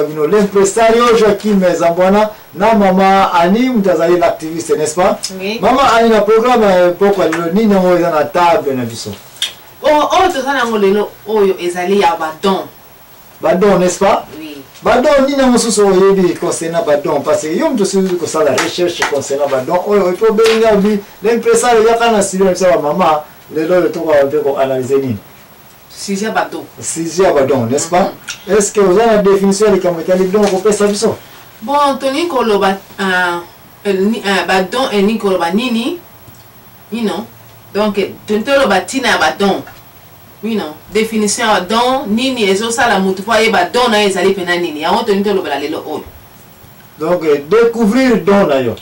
Bino l'impresario Joachim Zambwana na mama Annie, moto azali l'activiste, n'est-ce pas? Oui. Mama Annie, na programme ya pokwa lelo, nini yango eza na table na biso? Oyo toza nango lelo oyo ezali ya badon. Badon, n'est-ce pas? Oui. Badon, nini yango mosusu oyebi concernant badon? Parce que yo moto osili kosala recherche concernant badon oyo, epo obengi obi l'impresario, yaka na studio na biso ya bamama lelo oyo, tokoka mpe koanalyse nini? Sujet ya badon. Sujet ya badon, n'est-ce pas? Est ce que oza na définition ya likambo etali don kopesa biso? Bon, tolingi koloba badon elingi koloba nini, donc tolingi toloba ntina ya badon, définition ya don, nini ezosala motu mpo ayeba don na ye ezali mpena nini. Yango tolingi tolobela lelo oyo. Donc découvrir don na yo.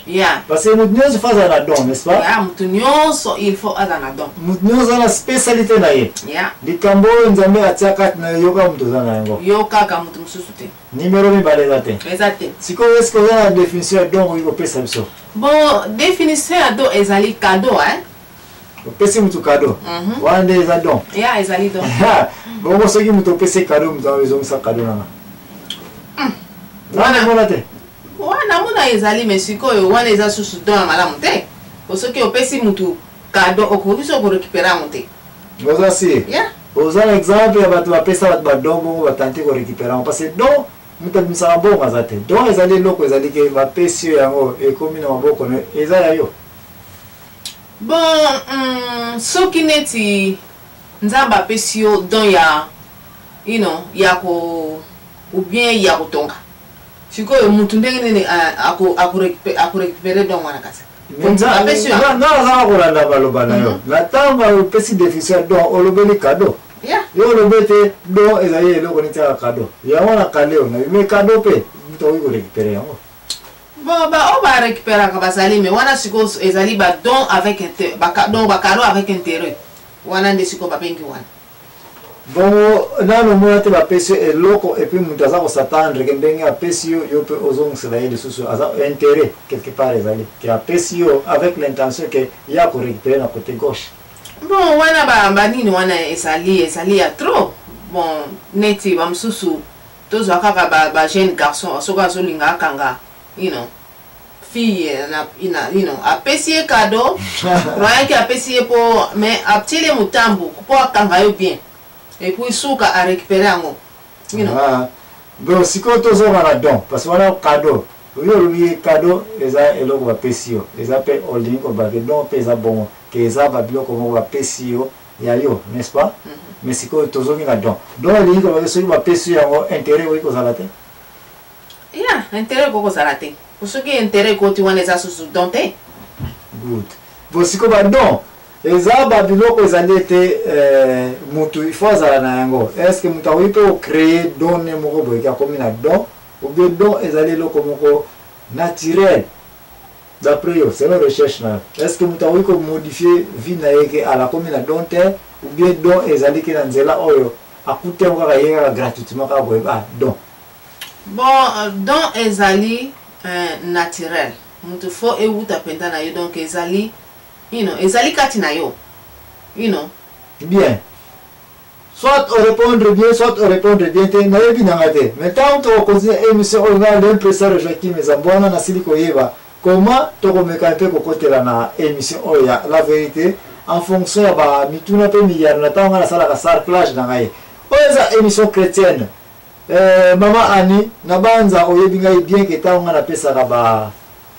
Parce que motu nyonso faut azala na don, n'est-ce pas? Yeah, motu nyonso il faut azala na don. Motu nyonso aza na spécialité na ye. Likambo oyo Nzambe atia kati na yo, yo kaka moto oza na yango. Yo kaka, motu mosusu te. Nimero mibale eza te. Eza te. Sikoyo, est-ce oza na définition ya don okoki kopesa biso? Bon, définition ya don ezali cadeau, hein? Opesi motu cadeau, wana nde eza don? Ya, ezali don. Bongo soki moto opesi cadeau, moto yango ezongisa cadeau nanga wana, mona te? Wana mona ezali, mais sikoyo wana eza susu don ya malamu te, po soki opesi mutu cadeau, okoki so korécupérer yango te. Oza si oza na exemple ya bato bapesa bato badon, bongo batenter korécupérer yango? Parce que don, moto abimisaka mbongo aza te. Don ezali eloko ezali ke bapesi yo yango, ekomi na maboko na eza ya yo. Bon, soki neti Nzambe apesi yo don ya ya ko ou bien ya kotonga, sikoyo mutu ndenge nini akorécupérer don wana kasi? Apesi yo. Nga nazaka kolanda maloba na yo. Na ntango opesi définition ya don, olobeli cadeau. Yo olobi ete don ezali eloko neti kaka cadeau. Yango na kale oyo, mais cadeau mpe moto akoki korécupérer yango. Bon, baoyo barécupéraka bazali, mais wana sikoyo ezali badon avec donc bacadeau avec intérêt. Wana nde sikoyo babengi wana. Bongo nano omona te bapesi yo eloko, et puis moto aza kos'attendre ke ndenge apesi yo, yo mpe ozongisela ye lisusu? Aza intérêt quelque part, ezali ke apesi yo avec l'intention ke ye akorécupérer na côté gauche. Bon, wana banini wana ezali ya trop. Bon, neti bamosusu, tozwa kaka bajeune garçon, soki azolinga akanga fille na apesi ye cadeau, croyant ke apesi ye po, mais atieli ye motambu mpo akanga yo bien, et puis suka arécupérer yango. Ah. Bon, sikoyo tozonga na don, parce que wana cadeau, oyo olobi cadeau eza eloko bapesi yo, eza mpe olingi koloba ke don mpe eza bongo, ke eza babiloko moko bapesi yo ya yo, n'est-ce pas? Mais sikoyo tozongi na don. Don elingi koloba soki bapesi yo yango, intérêt okoki kozala te? Ya, intérêt ekoki kozala te, po soki intérêt ekoti, wana eza susu don te. Good. Bon, sikoyo badon eza babiloko ezali ete mutu il faut azala na yango. Est ce que mutu akoki mpe kocréer don ne moko boyeki akomi na don, ou bien don ezali eloko moko naturel? D'après yo, selon recherche na yo, est ce que mutu akoki komodifier vie na ye ke ala akomi na don te, ou bien don ezali ke na nzela oyo akuti yango kaka ye kaka gratuitement kaka boye, ah, don? Bon, don ezali naturel. Mutu faut ewuta mpenza na yo, donc ezali ezali kati na yo. Bien, soit orépondre bien, soit orépondre bien te, nayebi nanga te. Mais ntango tokocontinuer émission oyo, nga l'impresario Joaquim Zambwana nasili koyeba comment tokomeka mpe kokotela na émission oyo ya la vérité en fonction ya bamituna mpe miyano na ntango nga nasalaka sarclage na ngai. Oyo eza émission chrétienne. Mama Ani, na banza oyebi ngai bien ke ntango ngai napesaka ba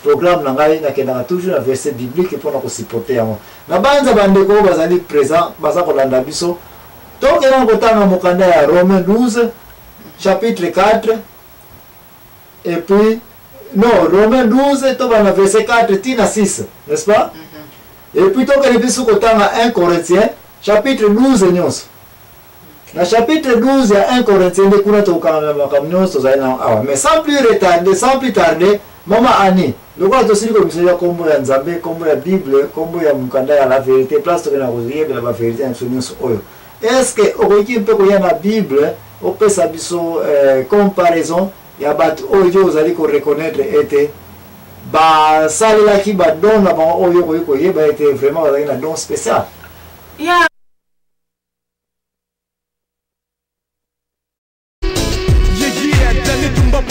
programme na ngai, nakendaka toujours na verset biblique mpona kosupporter yango. Na banza bandeko oyo bazali présent, baza kolanda biso, tokenda kotanga mokanda ya Romain 12 chapitre 4, et puis non, Romain 12, tobanda verset 4 tina 6, n'est-ce pas? Et puis tokende biso kotanga 1 Corinthiens chapitre 12 nyonso. Na chapitre 12 ya 1 Corinthiens nde kuna tokokanga makambo nyonso tozali nango awa. Mais sans plus retarder, sans plus tarder, mama Ani, lokola tosili komisa ya nkombo ya Nzambe, nkombo ya Bible, nkombo ya mokanda ya la vérité, place tokenda koyebela bavérité na biso nyonso oyo, est ce que okoki mpe koya na Bible, opesa biso comparaison ya bato oyo yo ozali koreconnaître ete basalelaki badon na bango, oyo okoki koyeba ete vraiment bazalaki na don spécial? Ya. Yeah, Danny Tumba.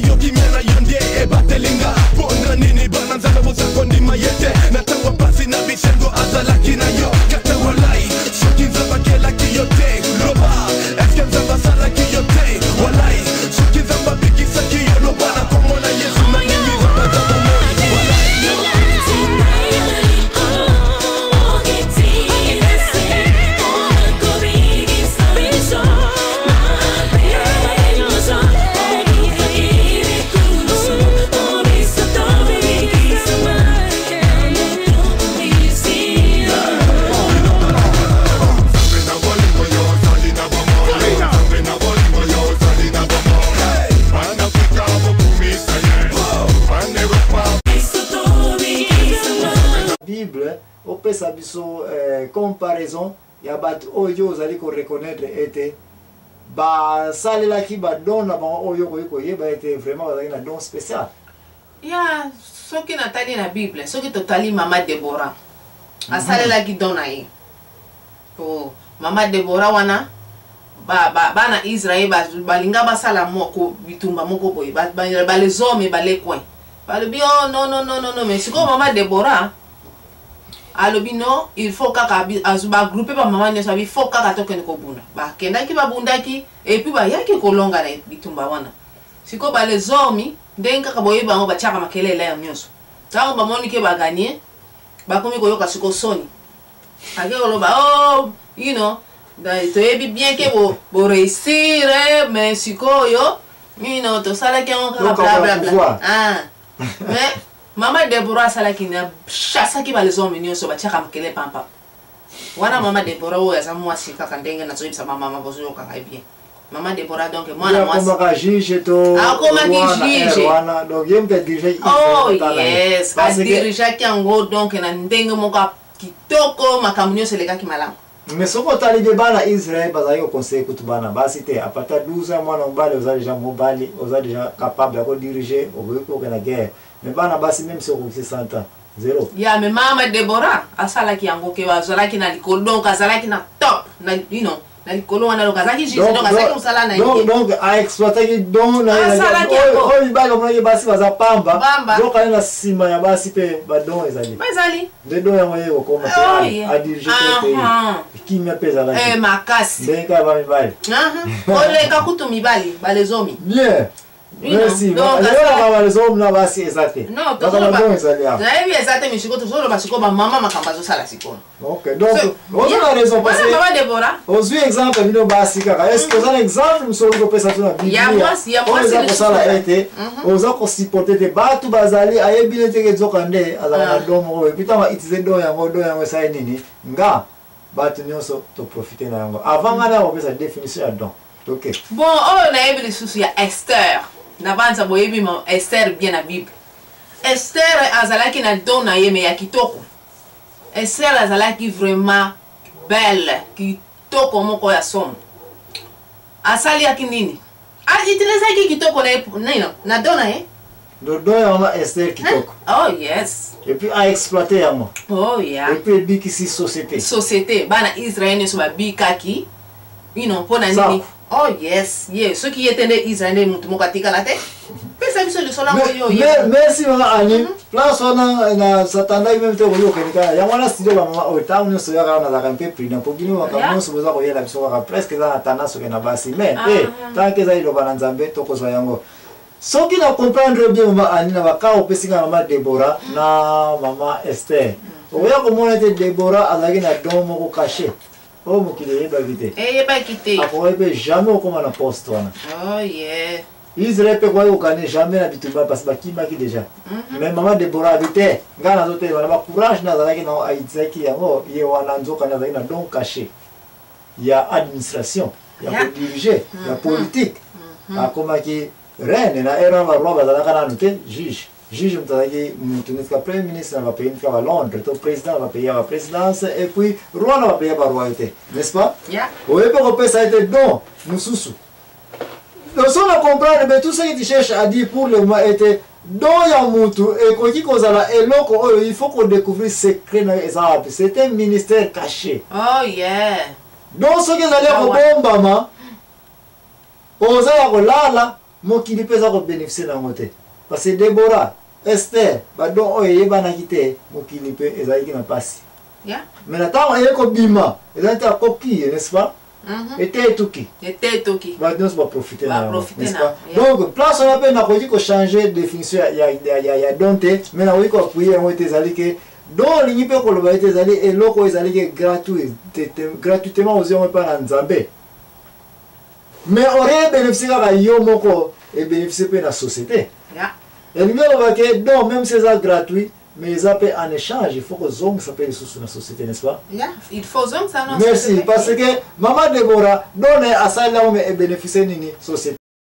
yo, kimia na yo nde ebatelinga. Mpo na nini bana Nzambe boza kondima ye te? Na ntango pasi na bisengo azalaki na yo. Kata walai, soki Nzambe akelaki yo te, loba eske Nzambe asalaki yo te? Walai, soki Nzambe abikisaki yo, loba na kombo na Yesu na ndimi Nzambe aza bomoi. Walai. Bible opesa biso comparaison ya bato oyo ozali koreconnaitre ete basalelaki badon na bango, oyo okoki koyeba ete vraiment bazalaki na don spécial. Ya, soki natali na Bible, soki totali mama Debora, asalelaki don na ye. Po mama Debora wana, bana Israel balinga basala moko bitumba moko boye, ba les hommes balekwe, balobi: "Oh non, non, non, non, non." Mais sikoyo mama Debora alobi: "Non, il faut kaka bagroupe bamama nyonso." Abi: "Faut kaka tokende kobunda." Bakendaki, babundaki, et puis bayaki kolonga na bitumba wana. Sikoyo bales hommes, ndenge kaka boyebi bango, batiaka makelele ya nyonso. Ntango bamoni ke bagagner, bakomi koyoka siko soni, ake koloba: "Oh, toyebi bien ke boréussir, mais sikoyo tosalaki yango kaka blablabla." Ah. Mais mama Debora asalaki na chassaki bales hommes nyonso batiaka makele pampa wana. Mama Debora oyo aza mwasi kaka ndenge nazoyebisa bamama, bozoyokaka bien. Mama Debora, donc mwana mwasi. Akomaka juge to? Akomaki juge. Wana donc ye moto adirige. Oh yes, adirigeaki yango donc na ndenge moko kitoko, makambo nyonso elekaki malamu. Mais soki otali mpe, bana Israel bazalaki koconseiller kutu bana basi te. À partir ya 12 ans, mwana mobali oza déjà mobali, oza déjà capable ya kodiriger, okoki kokende guerre. Mais bana basi, même si okokisi 100 ans, zéro. Ya, mais mama Debora asalaki yango ke azalaki na likolo, donc azalaki na top na na likolo wana, donc azalaki juge, donc azalaki mosala na ye. Donc aexploitaki don. Asalaki yango. Oyo mibali bamonaki basi baza pamba. Pamba. Zokali na nsima ya basi mpe badon ezali. Ezali. Nde don yango ye kokoma te, adirige te pays, kimia mpe ezalaki. Makasi. Ndenge kaka bamibali. Koleka kutu mibali, balezomi. Bien, merci. Lelo balezomi na basi eza te. Don ezali awa. Nayebi eza te, misiko tozoloba sikoyo bamama makambo azosala sikoyo. Ok, donc oza na raison parce que mama Debora. Ozwi exemple bino basi kaka. Est ce que oza na exemple mosusu okoki kopesa to na Biblia oyo eza kosala ete oza kosupporter te bato bazali ayebi nete ke nzoka nde azala na don moko, et puis ntango autiliser don yango, don yango esali nini? Nga bato nyonso toprofite na yango. Avant nga na kopesa définition ya don, ok. Bon, oyo nayebi lisusu ya Ester na banza, boyebi Ester bien na Bible. Ester azalaki na don na ye, mais ya kitoko. Ester azalaki vraiment belle, kitoko moko ya somo. Asaliaki nini? Autilisaki kitoko na ye nino na don na ye. Do don ya mama Ester kitoko. Oh yes. Et puis aexploite yango. Oh yeah. Et puis ebikisi société. Société, bana Israel nyonso babikaki mpo na nini? Oh yes, ye soki ye te nde Israel nde mutu moko atikala te. Pesa biso lisolo yango yo. Merci mama Ani. Place wana na satandaki même te okoki kokende kaka yango wana studio. Bamama oyo ntango nyonso oyaka wana, nazalaka mpe prudent mpo bino makambo nyonso boza koyela biso kaka presque eza na tendance okende na basi. Mais te, tant que eza liloba na Nzambe, tokozwa yango. Soki na comprendre bien, mama Ani, na baka opesi nga mama Debora na mama Ester, okoya komona ete Debora azalaki na don moko caché oyo mokili eyebaki te. Eyebaki te. Akoki mpe jamais okóma na poste wana. Oh yeah. Israel mpe koki kokane jamais na bitumba parce bakimaki déjà. Mais mama Debora abi te, ngai nazotelema na bacourage na azalaki nango, autilisaki yango ye wana. Nzokani azalaki na don caché ya administration, ya kodiriger, ya politique. Akomaki reine na ere wana baroi bazalaka nanu te. Juge moto azalaki mutu neti ka premier ministre na bapays neti ka balondres, to président na bapays ya baprésidence, et puis roi na bapays ya baroyauté, n'est-ce pas? Yeah. Oyebi kopesa ete don mosusu. Donc so na comprendre, mais tout ce que tu cherches à dire pour le moment ete don ya mutu ekoki kozala eloko oyo il faut kodécouvrir secret na yo eza wapi. C'est un ministère caché. Oh yeah. Donc soki ezali ya kobombama, oza ya kolala. Mokili mpe eza kobénéficie na yango te, parce que Debora, Ester, badon oyo eyebanaki te, mokili mpe ezalaki na mpasi. Mais na ntango eye kobima, ezali te akoki, n'est-ce pas? Ete etuki. Ete etoki. Bato nyonso baprofite na yango, Baprofite n'est-ce na pas? yango. Donc place wana mpe nakoki kochanger définition ya don te, mais nakoki koappuyer yango ete ezali ke don, olingi mpe koloba ete ezali eloko oyo ezali ke gratuit gratuitement ozwi yango epai na Nzambe, mais oye bénéficie kaka yo moko, ebénéficie mpe na société. Elingi oloba ke don, même si eza gratuit, mais eza mpe en échange, il faut kozongisa mpe lisusu na société, n'est-ce pas? Yeah. Il faut zongisa na Merci. société. Parce que mama Debora, don asali yango, mais ebénéficie nini? Société.